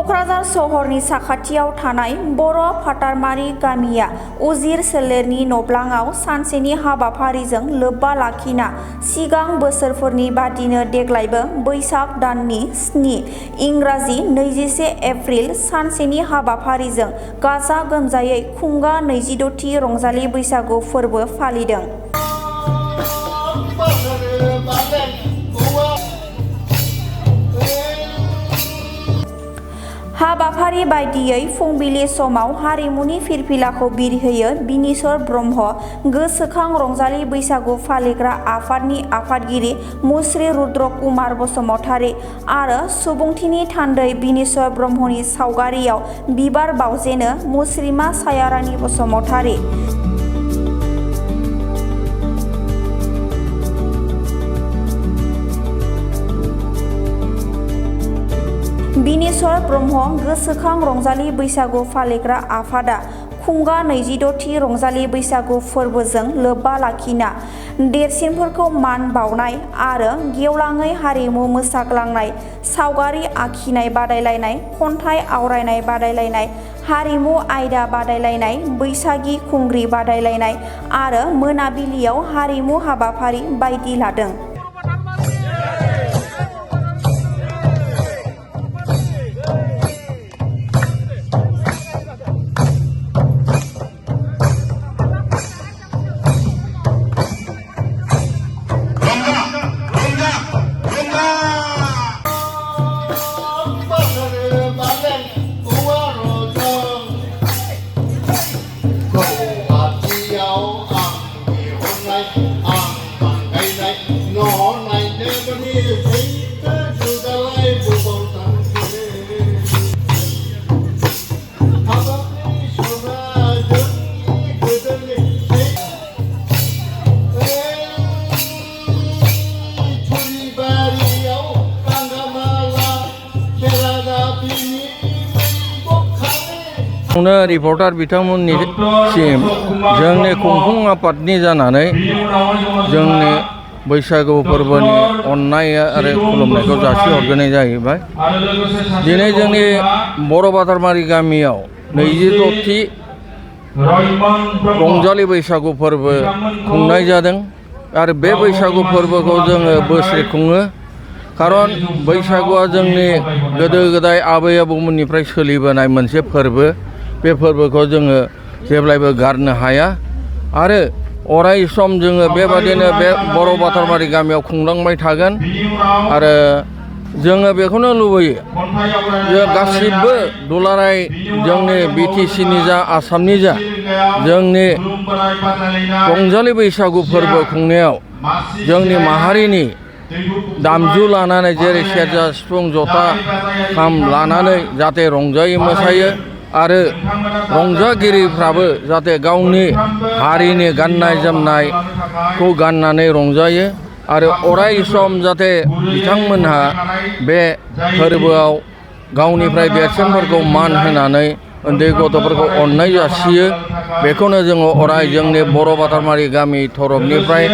क'क्राझार सहरनि साखाथियाव थानाय बर' फाटारमारि गामिया उजिर सोलेरनि नब्लाङाव सानसेनि हाबाफारिजों लोब्बा लाखिना सिगां बोसोरफोरनि बादिनो देग्लायबो बैसाग दाननि 7 इंराजि 21 एप्रिल सानसेनि हाबाफारिजों गाजा गोमजायै खुंगा 26थि रंजालि बैसागु फोरबो फालिदों। हाबाफारि बायदियै फुंबिलि समाव हारिमुनि फिरफिलाखौ बिरहोयो बिनेश्वर ब्रह्म, गोसोखां रंजालि बैसागु फालिग्रा आफादनि आफादगिरि मुस्रि रुद्र कुमार बसुमतारी आरो सुबुंथिनि थान्दै बिनेश्वर ब्रह्मनि सावगारियाव बिबार बावजेनो मुस्रिमा सायारानी बसुमतारी। बिनेश्वर ब्रह्म गोसोखां रंजालि बैसागु फालिग्रा आफादा खुंगा 26थि रंजालि बैसागु फोरबोजों लोब्बा लाखिना देरसिनफोरखौ मान बावनाय आरो गेवलाङै हारिमु मोसाग्लांनाय, सावगारि आखिनाय बादायलायनाय, खन्थाइ आवरायनाय बादायलायनाय, हारिमु आयदा बादायलायनाय, बैसागि खुंग्रि बादायलायनाय आरो मोनाबिलियाव हारिमु हाबाफारि बायदि लादों। रिपर्टार बिथांमोननिसिम जोंनि खुंफुं आफादनि जानानै जोंनि बैसागु फोरबोनि अननाय आरो खुलुमनायखौ जासिहरग्रोनाय जाहैबाय। दिनै जोंनि बर' फाटारमारि गामियाव 26थि रंजालि बैसागु फोरबो खुंनाय जादों आरो बे बैसागु फोरबोखौ जोङो बोसोरे खुङो। खारन बैसागुआ जोंनि गोदो गोदाय आबै आबौमोननिफ्राय सोलिबोनाय मोनसे फोरबो। बे फोरबोखौ जोङो जेब्लायबो गारनो हाया आरो अराय सम जोङो बेबादिनो बे बर' फाटारमारि गामियाव खुंलांबाय थागोन आरो जोङो बेखौनो लुबैयो जे गासिबो दुलाराय जोंनि BTCनि जा आसामनि जा जोंनि रंजालि बैसागु फोरबो खुंनायाव जोंनि माहारिनि दामजु लानानै जेरै सेरजा, सिफुं, जथा, खाम लानानै जाहाथे रंजायो मोसायो आरो रंजागिरिफ्राबो जाहाथे गावनि हारिनि गाननाय जोमनायखौ गाननानै रंजायो आरो अराय सम जाहाथे बिथांमोनहा बे फोरबोआव गावनिफ्राय देरसिनफोरखौ मान होनानै उन्दै गथ'फोरखौ अननाय जासियो। बेखौनो जोङो अराय जोंनि बर' फाटारमारि गामि तरफनिफ्राय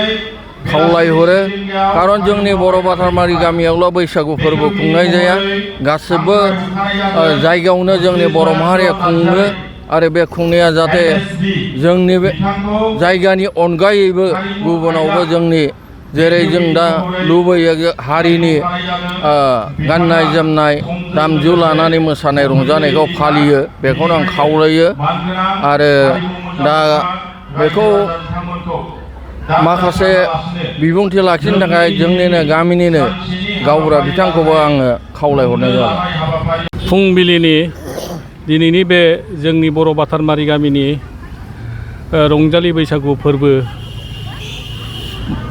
खावलायहरो। खारन जोंनि बर' फाटारमारि गामियावल' बैसागु फोरबो खुंनाय जाया, गासिबो जायगायावनो जोंनि बर' माहारिया खुङो आरो बे खुंनाया जाहाथे जोंनि बे जायगानि अनगायैबो गुबुनावबो जोंनि जेरै जों दा लुबैयो हारिनि गाननाय जोमनाय दामजु लानानै मोसानाय रंजानायखौ फालियो, बेखौनो आं खावलायो आरो दा बेखौ माखासे बिबुंथि लाखिनो थाखाय जोंनिनो गामिनिनो गावबुरा बिथांखौबो आङो खावलायहरनाय जाबाय। फुंबिलिनि दिनैनि बे जोंनि बर' फाटारमारि गामिनि रंजालि बैसागु फोरबो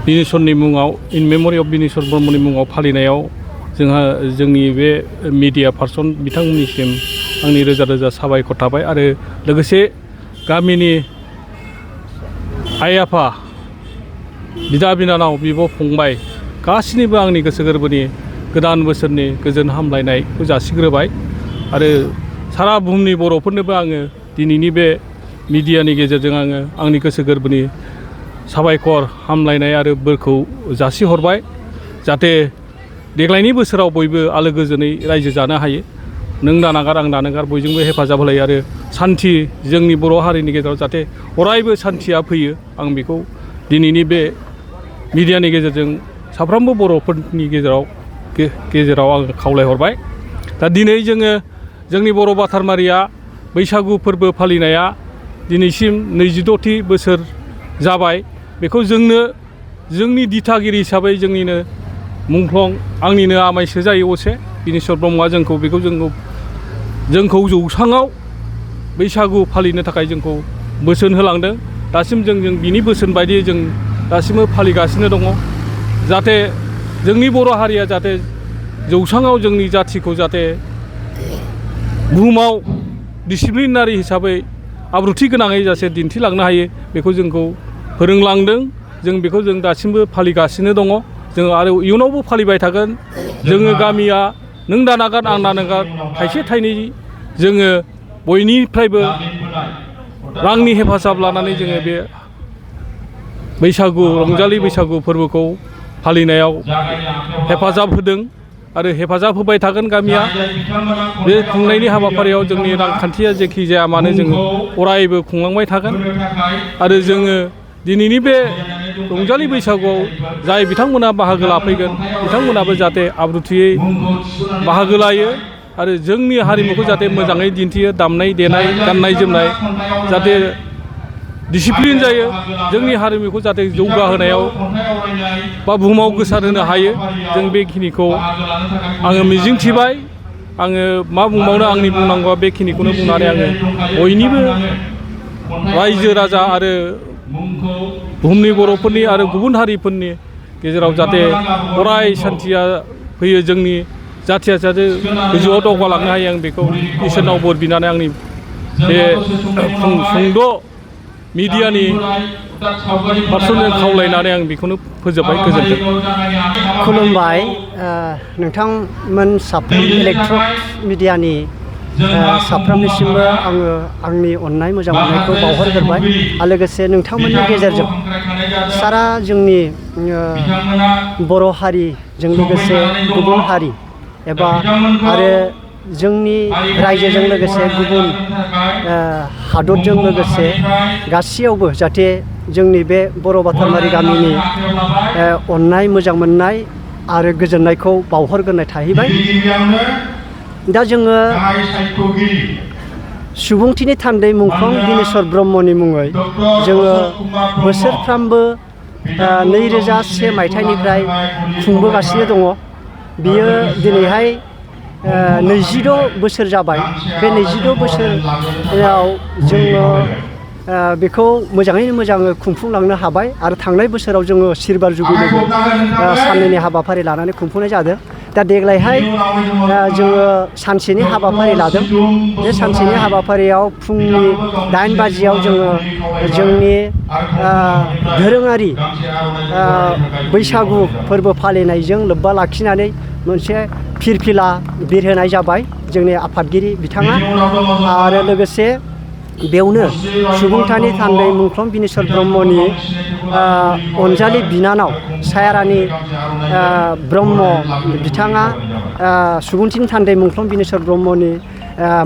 बिनेश्वरनि मुङाव इन मेमरि अफ बिनेश्वर ब्रह्मनि मुङाव फालिनायाव जोंहा जोंनि बे मिडिया पार्सन बिथांमोननिसिम आंनि रोजा रोजा साबायखर थाबाय आरो लोगोसे गामिनि आइ आफा, बिदा बिनानाव, बिब' फंबाय गासिनिबो आंनि गोसो गोरबोनि गोदान बोसोरनि गोजोन हामलायनायखौ जासिग्रोबाय आरो सारा बुहुमनि बर'फोरनोबो आङो दिनैनि बे मिडियानि गेजेरजों आङो आंनि गोसो गोरबोनि साबायखर हामलायनाय आरो बोरखौ जासिहरबाय जाहाथे देग्लायनि बोसोराव बयबो आलो गोजोनै रायजो जानो हायो नों दानागार आं दानागार बयजोंबो हेफाजाब होलायो आरो सान्थि जोंनि बर' हारिनि गेजेराव जाहाथे अरायबो सान्थिया फैयो आं बेखौ दिनैनि बे मिडियानि गेजेरजों साफ्रोमबो बर'फोरनि गेजेराव आं खावलायहरबाय। दा दिनै जोङो जोंनि बर' बाथारमारिया बैसागु फोरबो फालिनाया दिनैसिम 26थि बोसोर जाबाय। बेखौ जोंनि दिथागिरि हिसाबै जोंनिनो मुंख्लं आंनिनो आमायसो जायो असे बिनेस्वर ब्रह्मआ जोंखौ जौसाङाव बैसागु फालिनो थाखाय जोंखौ बोसोन होलांदों। दासिम जों बिनि बोसोन बायदियै जों दासिमबो फालिगासिनो दङ। जाहाथे जोंनि बर' हारिया जाहाथे जौसाङाव जोंनि जाथिखौ जाहाथे बुहुमाव डिसिप्लिनारि हिसाबै आब्रुथि गोनाङै जासे दिन्थिलांनो हायो बेखौ जोंखौ फोरोंलांदों। जों बेखौ जों दासिमबो फालिगासिनो दङ। जों आरो इयुनावबो फालिबाय थागोन। जोङो गामिया नों दानागार आं दानागार थाइसे थाइनै जोङो बयनिफ्रायबो रांनि हेफाजाब लानानै जोङो बे रंजालि बैसागु फोरबोखौ फालिनायाव हेफाजाब होदों आरो हेफाजाब होबाय थागोन। गामिया बे खुंनायनि हाबाफारियाव जोंनि रांखान्थिया जेखि जाया मानो जोङो अरायबो खुंलांबाय थागोन। आरो जोङो दिनैनि बे रंजालि बैसागुआव जाय बिथांमोना बाहागो लाफैगोन बिथांमोनाबो जाहाथे आब्रुथियै बाहागो लायो आरो जोंनि हारिमुखौ जाहाथे मोजाङै दिन्थियो। दामनाय देनाय गाननाय जोमनाय जाहाथे डिसिप्लिन जायो। जोंनि हारिमुखौ जाहाथे जौगाहोनायाव बा बुहुमाव गोसारहोनो हायो। जों बेखिनिखौ आङो मिजिंथिबाय। आङो मा बुंबावनो आंनि बुंनांगौआ बेखिनिखौनो बुंनानै आङो बयनिबो रायजो राजा आरो बुहुमनि बर'फोरनि आरो गुबुन हारिफोरनि गेजेराव जाहाथे अराय सान्थिया फैयो जोंनि जाथिया जाहाथे गोजौआव दावगालांनो हायो आं बेखौ इसोरनाव बोर बिनानै आंनि बे सुंद' मिडियानि पार्सनजों खावलायनानै आं बेखौनो फोजोबबाय। गोजोन्थों। खुलुमबाय नोंथांमोन साफ्रोम इलेक्ट्रनिक मिडियानि साफ्रोमनिसिमबो आङो आंनि अननाय मोजां मोननायखौ बावहरग्रोबाय आरो लोगोसे नोंथांमोननि गेजेरजों सारा जोंनि बर' हारिजों लोगोसे गुबुन हारि एबा आरो जोंनि रायजोजों लोगोसे गुबुन हादरजों लोगोसे गासैयावबो जाहाथे जोंनि बे बर' बाथारमारि गामिनि अननाय मोजां मोननाय आरो गोजोननायखौ बावहरग्रोनाय थाहैबाय। दा जोङो सुबुंथिनि थान्दै मुंख्लं बिनेस्वर ब्रह्मनि मुङै जोङो बोसोरफ्रामबो 2001 मायथाइनिफ्राय खुंबोगासिनो दङ। बियो दिनैहाय 26 बोसोर जाबाय। बे 26 बोसोराव जोङो बेखौ मोजाङैनो मोजां खुंफुंलांनो हाबाय आरो थांनाय बोसोराव जोङो सिलभार जुबलि साननैनि हाबाफारि लानानै खुंफुंनाय जादों। दा देग्लायहाय जोङो सानसेनि हाबाफारि लादों। बे सानसेनि हाबाफारियाव फुंनि 8 बाजियाव जोङो जोंनि दोरोङारि बैसागु फोरबो फालिनायजों लोब्बा लाखिनानै मोनसे फिरफिला बिरहोनाय जाबाय जोंनि आफादगिरि बिथाङा। आरो लोगोसे बेयावनो सुबुंथानि थान्दै मुंख्लं बिनेस्वर ब्रह्मनि अनजालि बिनानाव सायारानि ब्रह्म बिथाङा सुबुंथिनि थान्दै मुंख्लं बिनेस्वर ब्रह्मनि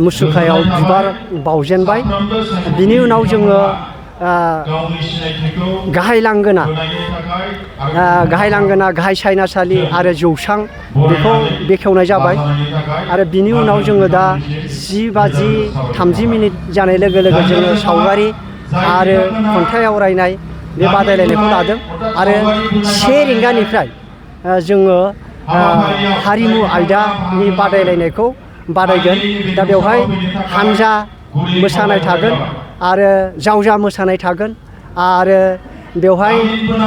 मुसुखायाव बिबार बावजेनबाय। बिनि उनाव जोङो गाहाय लांगोना गाहाय सायनासालि आरो जौसां बेखौ बेखेवनाय जाबाय। आरो बिनि उनाव जोङो दा 10:30 जानाय लोगो लोगो जोङो सावगारि आरो खन्थाइ आवरायनाय बे बादायलायनायखौ लादों। आरो 1 रिंगानिफ्राय जोङो हारिमु आयदानि बादायलायनायखौ बादायगोन। दा बेवहाय हानजा मोसानाय थागोन आरो जावजा मोसानाय थागोन आरो बेवहाय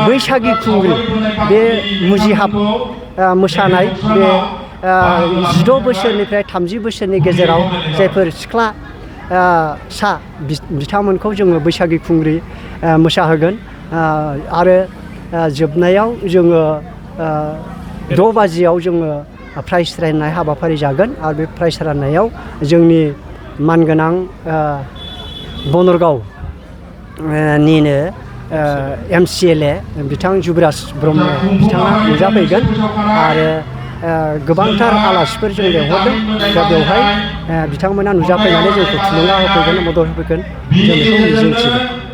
बैसागि खुंग्रि बे मुजिहाब मोसानाय बे 16 बोसोरनिफ्राय 30 बोसोरनि गेजेराव जायफोर सिख्ला सा बिथांमोनखौ जोङो बैसागि खुंग्रि मोसाहोगोन। आरो जोबनायाव जोङो 6 बाजियाव जोङो प्राइज राननाय हाबाफारि जागोन। आरो बे प्राइज राननायाव जोंनि मानगोनां बनरगाव निनो MCLA बिथां जुबराज ब्रह्म बिथाङा नुजाफैगोन। आरो गोबांथार आलासिफोर जों लेंहरदों दा बेवहाय बिथांमोना नुजाफैनानै जोंखौ थुलुंगा होफैगोन मदद होफैगोन जों बेखौ मिजिंथिदों।